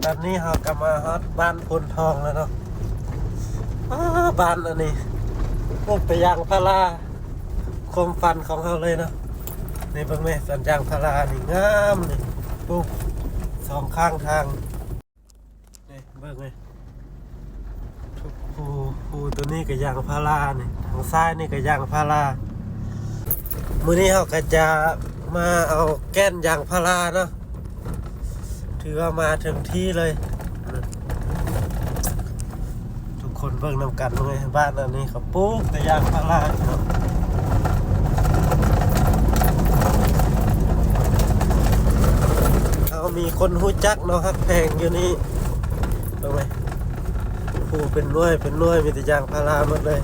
ອັນນີ້ເຮົາກໍມາຮອດບ້ານໂພນທອງແລ້ວເນາະ. ອ້າ ບ້ານອັນນີ້ ປູກແຕ່ຢາງພາລາ ຄວາມຝັນຂອງເຮົາເລີຍເນາະ. ນີ້ເບິ່ງແມ້ ສວນຢາງພາລານີ້ງາມນີ້ ປູກສອງຂ້າງທາງ. ນີ້ເບິ່ງແມ້ ທຸກພູ ພູໂຕນີ້ກໍຢາງພາລານີ້ ທາງຊ້າຍນີ້ກໍຢາງພາລາ. ມື້ນີ້ເຮົາກໍຈະມາເອົາແກ່ນຢາງພາລາເນາະ ຖືວ່າມາເຖິງທີ່ເລີຍ. ທຸກຄົນເບິ່ງນຳກັນເລີຍ ບ້ານອັນນີ້ເຂົາປູກແຕ່ຢາງພາລາເນາະ. ເຮົາມີຄົນຮູ້ຈັກເນາະ ຮັກແພງຢູ່ນີ້ ເບິ່ງແມ້ ປູກເປັນໜ່ວຍເປັນໜ່ວຍ ມີແຕ່ຢາງພາລາໝົດເລີຍ.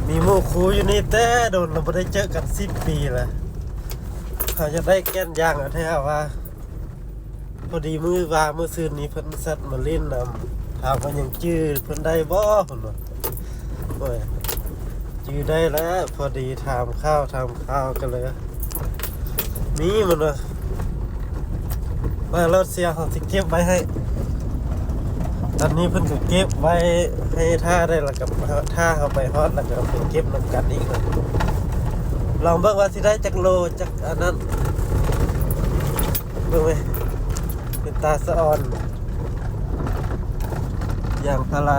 ມີໝູ່ຄູ່ຢູ່ນີ້ແຕ່ດົນລະ ບໍ່ໄດ້ເຈີກັນສິບປີລະ. ເຮົາຢາກໄດ້ແກ່ນຢາງແທ້ວ່າ ພໍດີມື້ວານມື້ຊືນນີ້ເພິ່ນສັດມາຫຼິ້ນນຳ ຖາມວ່າຍັງຈື່ເພິ່ນໄດ້ບໍ່ ເພິ່ນວ່າ. ໂອ້ຍ ຈື່ໄດ້ແລ້ວ ພໍດີຖາມຂ່າວ ຖາມຂ່າວກັນເລີຍ. ມີມັນວ່າ ມາໂລດ ສ່ຽວເຮົາຊິເກັບໄວ້ໃຫ້. ຕອນນີ້ເພິ່ນກໍເກັບໄວ້ໃຫ້ຖ້າໄດ້ ແລ້ວກໍຖ້າເຮົາໄປຮອດ ແລ້ວກໍໄປເກັບນຳກັນອີກ. ລອງເບິ່ງວ່າຊິໄດ້ຈັກໂລ ຈັກອັນນັ້ນ. ເບິ່ງແມ້ ເປັນຕາສະອອນ ຢາງພາລາ.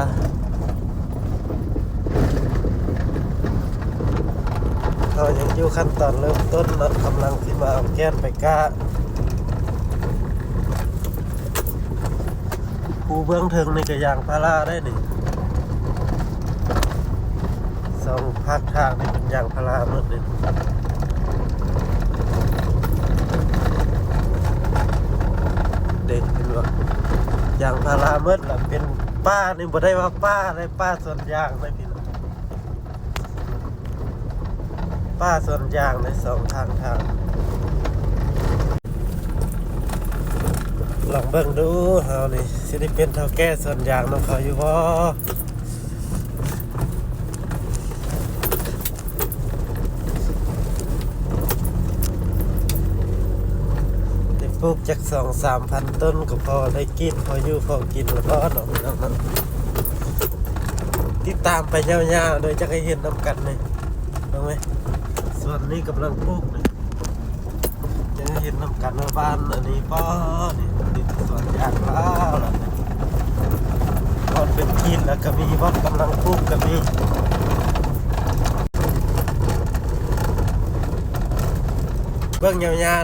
ເຮົາຍັງຢູ່ຂັ້ນຕອນເລີ່ມຕົ້ນເນາະ ກຳລັງຊິມາເອົາແກ່ນໄປກ້າ. ພູເບື້ອງເທິງນີ້ກໍຢາງພາລາໄດ໋ນີ້ ສອງພາກທາງນີ້ເປັນຢາງພາລາໝົດເດ. ເດ ເຫັນບໍ່ ຢາງພາລາໝົດລະ. ເປັນປ່ານີ້ ບໍ່ໄດ້ວ່າປ່າເດ ປ່າສວນຢາງເດ ພີ່ນ້ອງ. ປ່າສວນຢາງໃນສອງຂ້າງທາງ. ລອງເບິ່ງດູ ເຮົານີ້ຊິໄດ້ເປັນເຖົ້າແກ່ສວນຢາງນຳເຂົາຢູ່ບໍ່? ໄດ້ປູກຈັກສອງສາມພັນຕົ້ນ ກໍພໍໄດ້ກິນ ພໍຢູ່ພໍກິນລະບໍ່ເນາະ ພີ່ນ້ອງເນາະ. ຕິດຕາມໄປຍາວໆ ໂດຍຈະໃຫ້ເຫັນນຳກັນນີ້ ເບິ່ງແມ້ ສວນນີ້ກຳລັງປູກນີ້. ຈະໃຫ້ເຫັນນຳກັນວ່າບ້ານອັນນີ້ ປ້ອ ນີ້ ມີແຕ່ສວນຢາງລາວລະ. ບ່ອນເປັນກິນລະກະມີ ບ່ອນກຳລັງປູກກະມີ. ເບິ່ງຍາວໆເດີ.